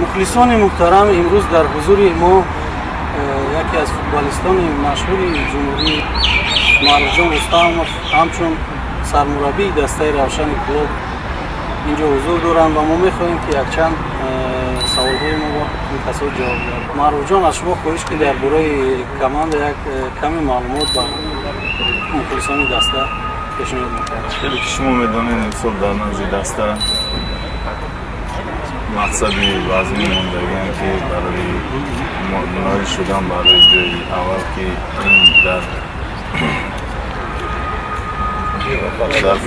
Мухлисони муҳтарам, имрӯз дар ҳузури мо яке аз футболистони машҳури ҷумҳурӣ Маъруфҷон Рустамов ҳамчун сармураббии дастаи Равшани Кӯлоб инҷо ҳузур доранд ва мо мехоҳем, ки якчанд саволҳои мо ин касо ҷавоб диҳад. Маъруфҷон, аз шумо хоҳиш, ки дар бораи команда як каме маълумот ба мухлисони даста пешниҳод мекард. Хеле ки шумо медонед, имсол дар назди даста мақсади вазни мондагиам, ки барои ноил шудан барои ҷои аввал, ки ин дар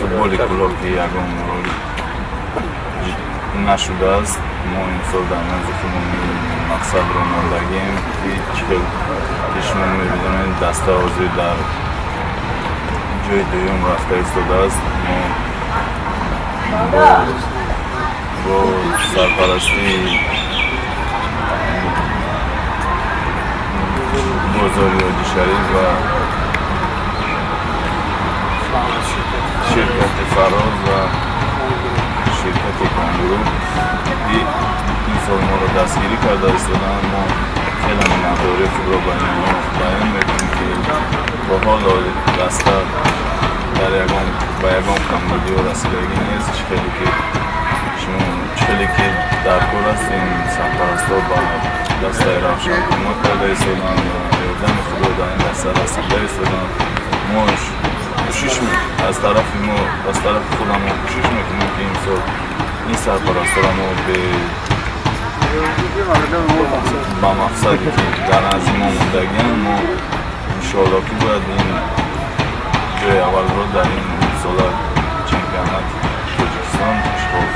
футболи Кӯлоб ки ягон рол нашудааст. Мо имсол дар назди худмон мақсадро мондагием, ки чӣ хел ки шумо мебинед, даста ҳозир дар ҷои дуюм рафта истодааст. Мо бо сарпарастии бозори Ҳоҷишариф ва ширкати Фароз ва ширкати Конгуру, ки ин сол моро дастгирӣ карда истоданд, мо хеле миннатдории худро ба инҳо баён мекунем, ки то ҳоло даста дар ягон ба ягон камбудиҳо расидагӣ нест. Чӣ хеле ки шумо, чӣ хеле ки дар кор аст, ин сарпарастҳо ба дастаи Равшан кӯмак карда истоданд ва ёрдами худро дар ин даста расида истоданд. Мо кӯшиш, аз тарафи мо, аз тарафи худам мо кӯшиш мекунем, ки имсол ин сарпарастҳоро мо ба мақсаде ки дар назди мо мондагианд, мо иншоалло ки бояд ин ҷои аввалро дар ин сола чемпионати Тоҷикистон ишғол.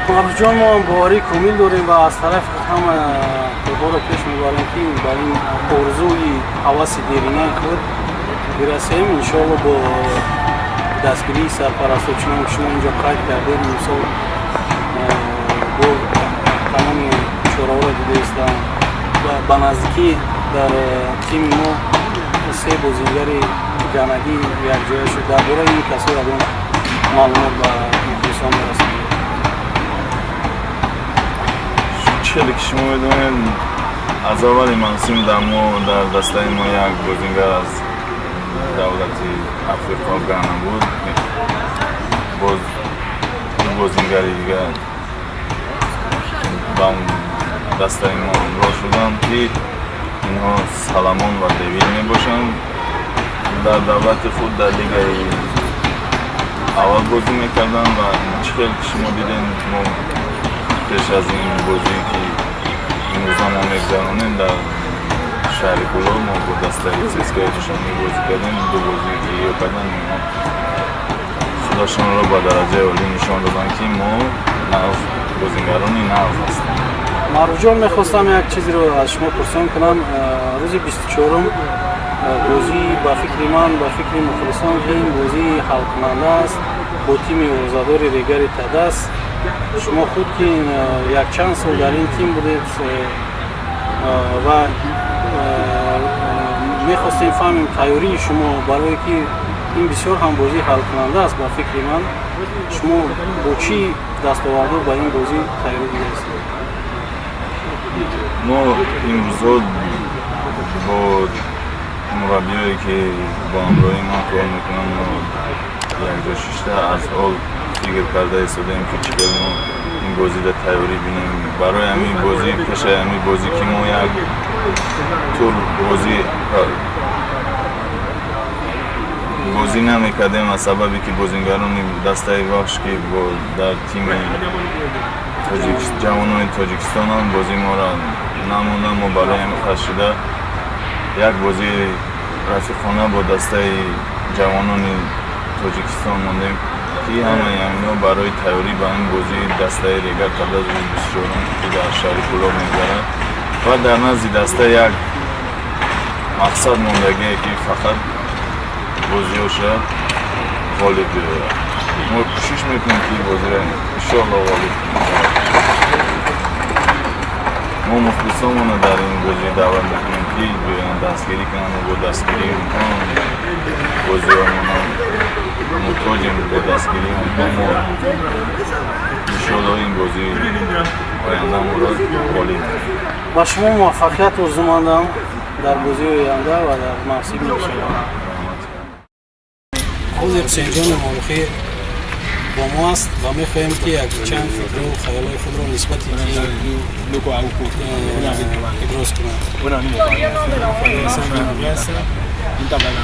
Маъруфҷон, мо боварии комил дорем ва аз тарафи худ ҳама корҳоро пеш мебарем, ки ба ин орзуи ҳаваси деринаи худ бирасем, иншоалло, бо дастгирии сарпарастҳо. Чунон ки шумо инҷо қайд кардем, имсол бо тамоми чораҳоро дида истам. Ба наздикӣ дар тими мо се бозигари ганагӣ якҷоя шуд. Дар бораи ин касо ягон маълумот ба мухлисон мерасонед? Хеле ки шумо медонед, аз аввали мавсим дар мо, дар дастаи мо як бозингар аз давлати Африқо, Гана буд. Боз ду бозингари дигар ба дастаи мо ҳамроҳ шуданд, ки инҳо Саламон ва Девил мебошанд. Дар давлати худ дар лигаи аввал бозӣ мекарданд. Ва чӣ хел ки шумо дидем, мо пеш аз ин бозие ки имрӯза мо мегузаронем дар шаҳри Кӯлоб, мо бо дастаи ЦСКАи Душанбе бозӣ кардем. Ду бозӣ иё кардем, инҳо худашонро ба дараҷаи олӣ нишон доданд, ки мо нағз бозингарони нағз ҳастем. Маъруфҷон, мехостам як чизеро аз шумо пурсон кунам. Рӯзи 24-ум бозӣ, ба фикри ман, ба фикри мухлисон, ки ин бозии ҳалкунанда аст бо тими овозадори Регари Тадас. Шумо худ ки якчанд сол дар ин тим будед ва мехостем фаҳмем тайёрии шумо, барое ки ин бисёр ҳам бозии ҳалкунанда аст, ба фикри ман. Шумо бо чӣ дастовардҳо ба ин бозӣ тайёрӣ дидаистед? Мо имрӯзҳо бо мураббиёе ки бо ҳамроҳии ман кор мекунанд, мо якҷо шишта аз ҳол фикр карда истодаем, ки чӣ хел мо ин бозида тайёрӣ бинем. Барои ҳамин бозӣ, пешаи ҳамин бозӣ, ки мо як тур бозӣ намекардем, аз сабабе ки бозингарони дастаи Вахш, ки бо дар тими ҷавонони Тоҷикистонанд, бозии моро намонда. Мо барои ҳамин қадр шуда як бозии рафиқона бо дастаи ҷавонони Тоҷикистон мондем, ки ҳамаи ҳаминҳо барои тайёрӣ ба ин бозии дастаи Регар Тадаз рӯзи 24-ум, ки дар шаҳри Кӯлоб мегузарад. Ва дар назди даста як мақсад мондагие, ки фақат бозиҳоша ғолиб биёяд. Мо кӯшиш мекунем, ки бозиро иншоалло ғолиб кунем. Мо мухлисонмонро дар ин бозӣ даъват мекунем, ки биёянд, дастгирӣ кунанд. Мо бо дастгирии онҳо бозиҳомона муҳтоҷем. Бо дастгирии онҳо мо иншоалло ин бозӣ Оянда моро олӣ. Ба шумо муваффақият орзумандам дар бозии оянда ва дар мавсими имсола. Ҳозир Ҳусейнҷони Морухӣ бо мо аст ва мехоҳем, ки якчанд фикру хаёлои худро нисбати тим иброз кунад.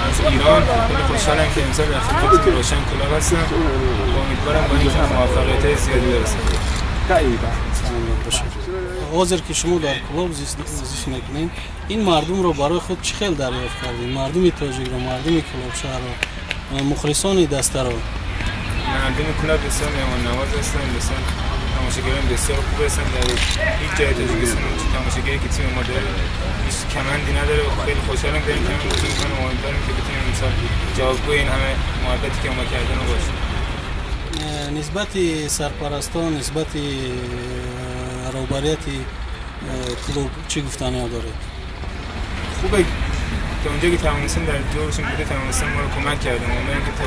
از ایران. خیلی خوشحالم که امسال در خدمت تیم روشن کولاب هستم و امیدوارم با این تیم موفقیت های زیادی برسم. Саломат бошед. Ҳозир ки шумо дар Кӯлоб зист мекунед, ин мардумро барои худ чӣ хел дарёфт кардед, мардуми тоҷикро, мардуми Кӯлобшаҳрро, мухлисони дастаро? مردم کولاب بسیار مهمان نواز هستن، بسیار تماشاگران بسیار خوب هستن. در هیچ جای تاجیکستان تماشاگری که تیم ما داره هیچ کمندی نداره و خیلی خوشحالم داریم که بازی میکنیم و امیدواریم که بتونیم امسال جوابگوی این همه محبتی که ما کردن رو باشیم. Нисбати сарпарастон, нисбати роҳбарияти клуб чӣ гуфтаниҳо доред? خوبه، تا اونجا که توانستیم در دورشون بوده توانستن ما رو کمک کردن. امیدواریم که تا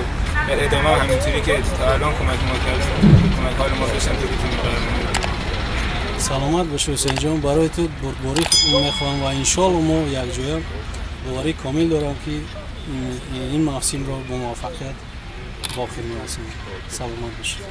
در ادامه هم همینطوری که تا الان کمک ما کردن کمک حال ما بشن تا بتونیم قهرمان بشیم. Саломат бошӣ, Ҳусейнҷон. Барои ту бурдборӣ мехоҳам ва иншоалло мо якҷоя, боварӣ комил дорам, ки ин мавсимро бо муваффақият ба охир мерасонем. Саломат бошед.